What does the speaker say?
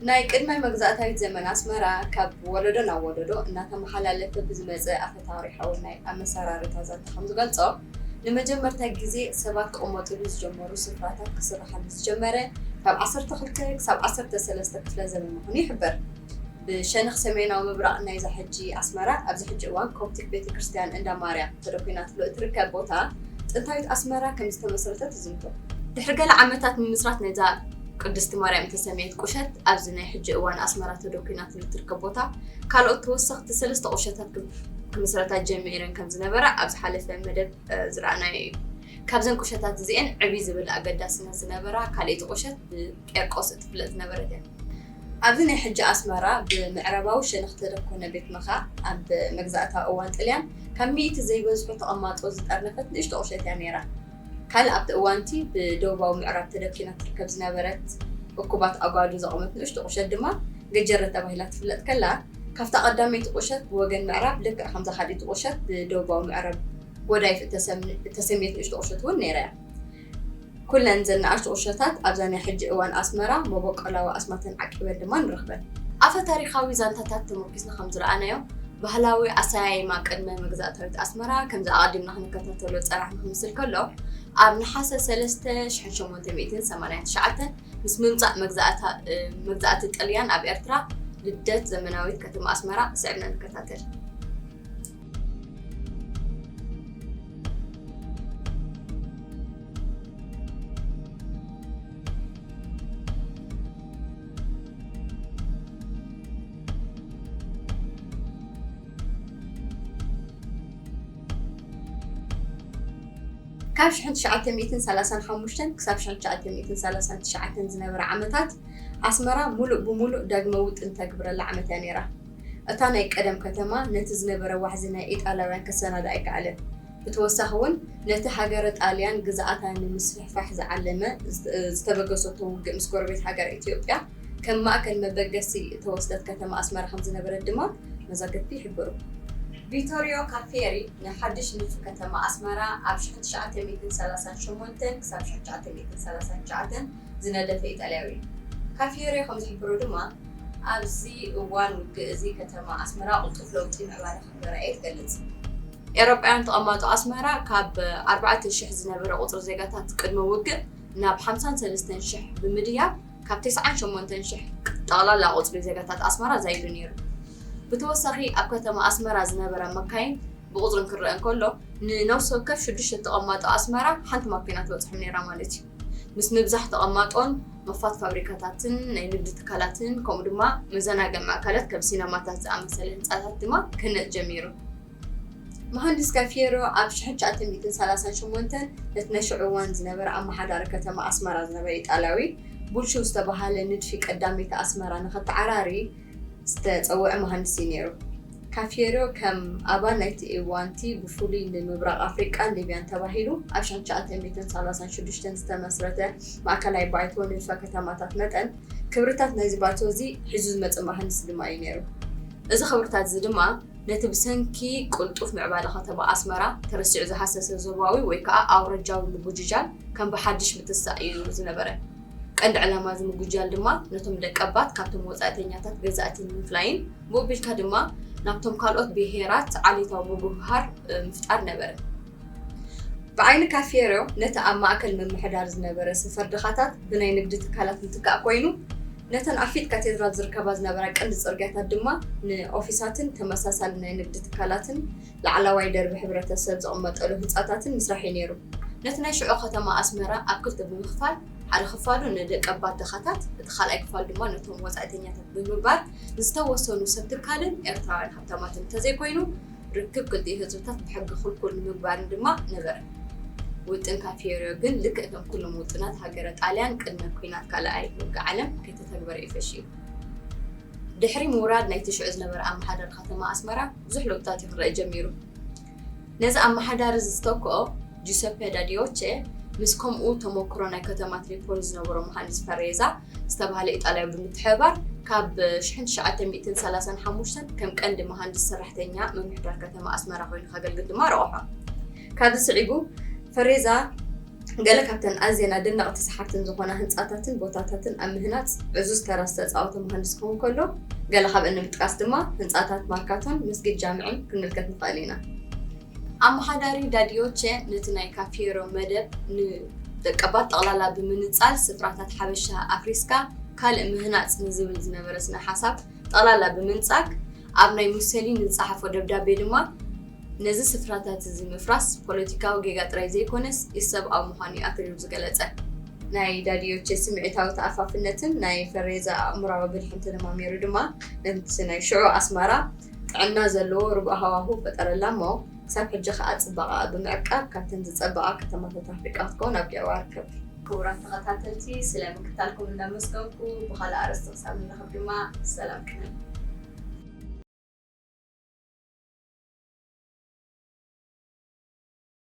ናይ ቅድመ መግዛእታዊት ዘመን ኣስመራ ካብ ወለዶ ናብ ወለዶ እናተመሓላለፈ ብዝመጸ ኣፈ ታሪኻዊ ናይ ኣመሰራርታ ዛንታ ከም ዝገልጾ፣ ንመጀመርታ ግዜ ሰባት ክቕመጥሉ ዝጀመሩ ስፍራታት ክስርሓሉ ዝጀመረ ካብ ዓሰርተ ክልተ ክሳብ ዓሰርተ ሰለስተ ክፍለ ዘመን ምዃኑ ይሕበር። ብሸነኽ ሰሜናዊ ምብራቕ ናይዛ ሕጂ ኣስመራ ኣብዚ ሕጂ እዋን ኮፕቲክ ቤተ ክርስቲያን እንዳ ማርያም ተደኲናትሉ እትርከብ ቦታ ጥንታዊት ኣስመራ ከም ዝተመስረተት ይዝንቶ። ድሕሪ ገለ ዓመታት ምምስራት ናይዛ ቅድስቲ ማርያም እተሰምየት ቁሸት ኣብዚ ናይ ሕጂ እዋን ኣስመራ ተደኲናትሉ እትርከብ ቦታ ካልኦት ተወሰኽቲ ሰለስተ ቁሸታት ክም- ክምስረታ ጀሚረን ከም ዝነበራ ኣብ ዝሓለፈ መደብ ዝረኣናዮ እዩ። ካብዘን ቁሸታት እዚኤን ዕብይ ዝበለ ኣገዳስነት ዝነበራ ካልኣይቲ ቁሸት ብቄርቆስ እትፍለጥ ዝነበረት እያ። ኣብዚ ናይ ሕጂ ኣስመራ ብምዕራባዊ ሸነኽ ተደኮነ ቤት መኻ ኣብ መግዛእታ እዋን ጥልያን ካብ ሚእቲ ዘይበዝሑ ተቐማጦ ዝጠርነፈት ንእሽቶ ቁሸት እያ ነይራ። ካልእ ኣብቲ እዋንቲ ብደቡባዊ ምዕራብ ተደኪና ትርከብ ዝነበረት እኩባት ኣጓዱ ዘቖመት ንእሽቶ ቁሸት ድማ ገጀረ ተባሂላ ትፍለጥ ከላ፣ ካብታ ቀዳመይቲ ቁሸት ብወገን ምዕራብ ልክዕ ከምዛ ካልኣይቲ ቁሸት ብደቡባዊ ምዕራብ ጎዳይፍ እተሰም- እተሰምየት ንእሽቶ ቁሸት እውን ነይራ እያ። ኩለን ዘን ንኣሽቱ ቁሸታት ኣብዛ ናይ ሕጂ እዋን ኣስመራ መበቆላዊ ኣስማተን ዓቂበን ድማ ንረኽበን። ኣፈ ታሪኻዊ ዛንታታት ተመርኪስና ከም ዝረኣናዮ፣ ባህላዊ ኣሰያይማ ቅድመ መግዛእታዊት ኣስመራ ከምዚ ኣቐዲምና ክንከታተሎ ዝጸናሕና ክምስል ከሎ፣ ኣብ ነሓሰ ሰለስተ ሽሕን ሸሞንተ ሚእትን ሰማንያን ትሽዓተን ምስ ምምጻእ መግዛእታ- መግዛእቲ ጥልያን ኣብ ኤርትራ፣ ልደት ዘመናዊት ከተማ ኣስመራ ስዕብና ንከታተል። ካብ ሽሕን ትሽዓተ ሚእትን ሰላሳን ሓሙሽተን ክሳብ ሽሕን ትሽዓተ ሚእትን ሰላሳን ትሽዓተን ዝነበረ ዓመታት ኣስመራ ሙሉእ ብሙሉእ ዳግመ ውጥን ተግብረላ ዓመት እያ ነይራ። እታ ናይ ቀደም ከተማ ነቲ ዝነበረ ዋሕዚ ናይ ኢጣልያውያን ከሰናድኣ ኣይከኣለን። ብተወሳኺ እውን ነቲ ሃገረ ጣልያን ግዝኣታ ንምስፍሕፋሕ ዝዓለመ ዝተ- ዝተበገሰቶ ውግእ ምስ ጎረቤት ሃገር ኢትዮጵያ ከም ማእከል መበገሲ እተወስደት ከተማ ኣስመራ ከም ዝነበረት ድማ መዛግብቲ ይሕብሩ። ቪቶሪዮ ካፊየሪ ንሓድሽ ንድፊ ከተማ ኣስመራ ኣብ ሽሕን ትሽዓተ ሚእትን ሰላሳን ሸሞንተን ክሳብ ሽሕን ትሽዓተ ሚእትን ሰላሳን ትሽዓተን ዝነደፈ ኢጣልያዊ እዩ። ካፊየሪ ከም ዝሕብሮ ድማ ኣብዚ እዋን ውግእ እዚ ከተማ ኣስመራ ቅልጡፍ ለውጢ ምዕባለ ከም ዘርኣየ ትገልጽ። ኤውሮጳውያን ተቐማጦ ኣስመራ ካብ ኣርባዕተ ሽሕ ዝነበረ ቁጽሪ ዜጋታት ቅድሚ ውግእ ናብ ሓምሳን ሰለስተን ሽሕ ብምድያብ ካብ ተስዓን ሸሞንተን ሽሕ ጠቕላላ ቁጽሪ ዜጋታት ኣስመራ ዛይዱ ነይሩ። ብተወሳኺ ኣብ ከተማ ኣስመራ ዝነበራ መካይን ብቁጽሪ ክረአ እንከሎ ንነፍሲ ወከፍ ሽዱሽተ ተቐማጦ ኣስመራ ሓንቲ ማኪና ትበጽሖም ነይራ ማለት እዩ። ምስ ምብዛሕ ተቐማጦን ምኽፋት ፋብሪካታትን ናይ ንግዲ ትካላትን ከምኡ ድማ መዘናግዒ ማእከላት ከም ሲነማታት ዝኣመሰለ ህንጻታት ድማ ክህነጽ ጀሚሩ። መሃንድስ ካፊየሮ ኣብ ሽሕን ትሽዓተ ሚእትን ሰላሳን ሸሞንተን ነቲ ናይ ሽዑ እዋን ዝነበረ ኣመሓዳሪ ከተማ ኣስመራ ዝነበረ ኢጣልያዊ ቡልሹ ዝተባህለ ንድፊ ቀዳመይቲ ኣስመራ ንኸተዓራሪ ዝተጸውዐ መሃንድስ እዩ ነይሩ። ካፊየሮ ከም ኣባል ናይቲ እዋንቲ ብፍሉይ ንምብራቕ ኣፍሪቃን ሊብያን ተባሂሉ ኣብ ሽሕን ትሽዓተ ሚእትን ሰላሳን ሽዱሽተን ዝተመስረተ ማእከላይ ባይቶ ንድፈ ከተማታት መጠን ክብርታት ናይዚ ባይቶ እዚ ሒዙ ዝመጸ መሃንድስ ድማ እዩ ነይሩ። እዚ ክብርታት እዚ ድማ ነቲ ብሰንኪ ቅልጡፍ ምዕባለ ከተማ ኣስመራ ተረሲዑ ዝሃሰሰ ዞባዊ ወይ ከኣ ኣውራጃዊ ምጉጅጃል ከም ብሓድሽ ምትሳእ እዩ ዝነበረ። ቀንዲ ዕላማ እዚ ምጉጃል ድማ ነቶም ደቀባት ካብቶም ወጻእተኛታት ገዛእቲ ንምፍላይን ብኡ ኣቢልካ ድማ ናብቶም ካልኦት ብሄራት ዓሌታዊ ምብህሃር ምፍጣር ነበረ። ብዓይኒ ካፊየሮ ነቲ ኣብ ማእከል ምምሕዳር ዝነበረ ሰፈር ድኻታት ብናይ ንግዲ ትካላት ምትካእ ኮይኑ፣ ነተን ኣብ ፊት ካቴድራል ዝርከባ ዝነበራ ቀንዲ ጽርግያታት ድማ ንኦፊሳትን ተመሳሳሊ ናይ ንግዲ ትካላትን ላዕለዋይ ደርቢ ሕብረተሰብ ዝቕመጠሉ ህንጻታትን ምስራሕ እዩ ነይሩ። ነቲ ናይ ሽዑ ከተማ ኣስመራ ኣብ ክልተ ብምኽፋል፣ ሓደ ክፋሉ ንደቀባት ድኻታት፣ እቲ ካልኣይ ክፋል ድማ ነቶም ወጻእተኛታት ብምግባር፣ ዝተወሰኑ ሰብ ትካልን ኤርትራውያን ሃብታማትን እንተዘይኮይኑ፣ ርክብ ክልቲኡ ህዝብታት ብሕጊ ክልኩል ንምግባርን ድማ ነበረ። ውጥን ካፊየሮ ግን ልክዕ ከም ኩሎም ውጥናት ሃገረ ጣልያን ቅድመ ኲናት ካልኣይ ውግእ ዓለም ከይተተግበረ እዩ ፈሽዩ። ድሕሪ ምውራድ ናይቲ ሽዑ ዝነበረ ኣመሓዳሪ ከተማ ኣስመራ ብዙሕ ለውጥታት እዩ ክረአ ጀሚሩ። ነዚ ኣመሓዳሪ እዚ ዝተክኦ ጁሰፐ ዳዲዮቼ ምስ ከምኡ ተመክሮ ናይ ከተማ ትሪፖሊ ዝነበሮ መሃንድስ ፈሬዛ ዝተባህለ ኢጣልያዊ ብምትሕብባር ካብ ሽሕን ትሽዓተ ሚእትን ሰላሳን ሓሙሽተን ከም ቀንዲ መሃንድስ ሰራሕተኛ ምምሕዳር ከተማ ኣስመራ ኮይኑ ከገልግል ድማ ረቑሖ። ካብዚ ስዒቡ ፈሬዛ ገለ ካብተን ኣዝየን ኣደነቕቲ ሰሓብትን ዝኾና ህንጻታትን ቦታታትን ኣብ ምህናጽ ዕዙዝ ተራ ዝተጻወተ መሃንድስ ክኸውን ከሎ፣ ገለ ካብ እንምጥቃስ ድማ ህንጻታት ማርካቶን መስጊድ ጃምዕን ክንምልከት ንኽእል ኢና። ኣመሓዳሪ ዳዲዮቼ ነቲ ናይ ካፊየሮ መደብ ንደቀባት ጠቕላላ ብምንጻል ስፍራታት ሓበሻ ኣፍሪስካ ካልእ ምህናጽ ንዝብል ዝነበረ ስነ ሓሳብ ጠቕላላ ብምንጻግ ኣብ ናይ ሙሰሊኒ ዝጸሓፎ ደብዳቤ ድማ ነዚ ስፍራታት እዚ ምፍራስ ፖለቲካዊ ጌጋ ጥራይ ዘይኮነስ ኢሰብኣዊ ምዃኑ እዩ ኣትሪሩ ዝገለጸ። ናይ ዳዲዮቼ ስምዒታዊ ተኣፋፍነትን ናይ ፈሬዛ ኣእምራዊ ብልሒ እንተደማሚሩ ድማ ነቲ ናይ ሽዑ ኣስማራ ጥዕና ዘለዎ ርቡእ ሃዋሁ ፈጠረላ እሞ ክሳብ ሕጂ ከኣ ጽባቐኣ ብምዕቃብ ካብተን ዝጸበቓ ከተማታት ኣፍሪቃ ክትከውን ኣብቂዕዋ ይርከብ። ክቡራት ተኸታተልቲ ስለ ምክታልኩም እንዳመስገንኩ ብኻልእ ኣርእስቲ ክሳብ ንራኸብ ድማ ሰላም ቅነ።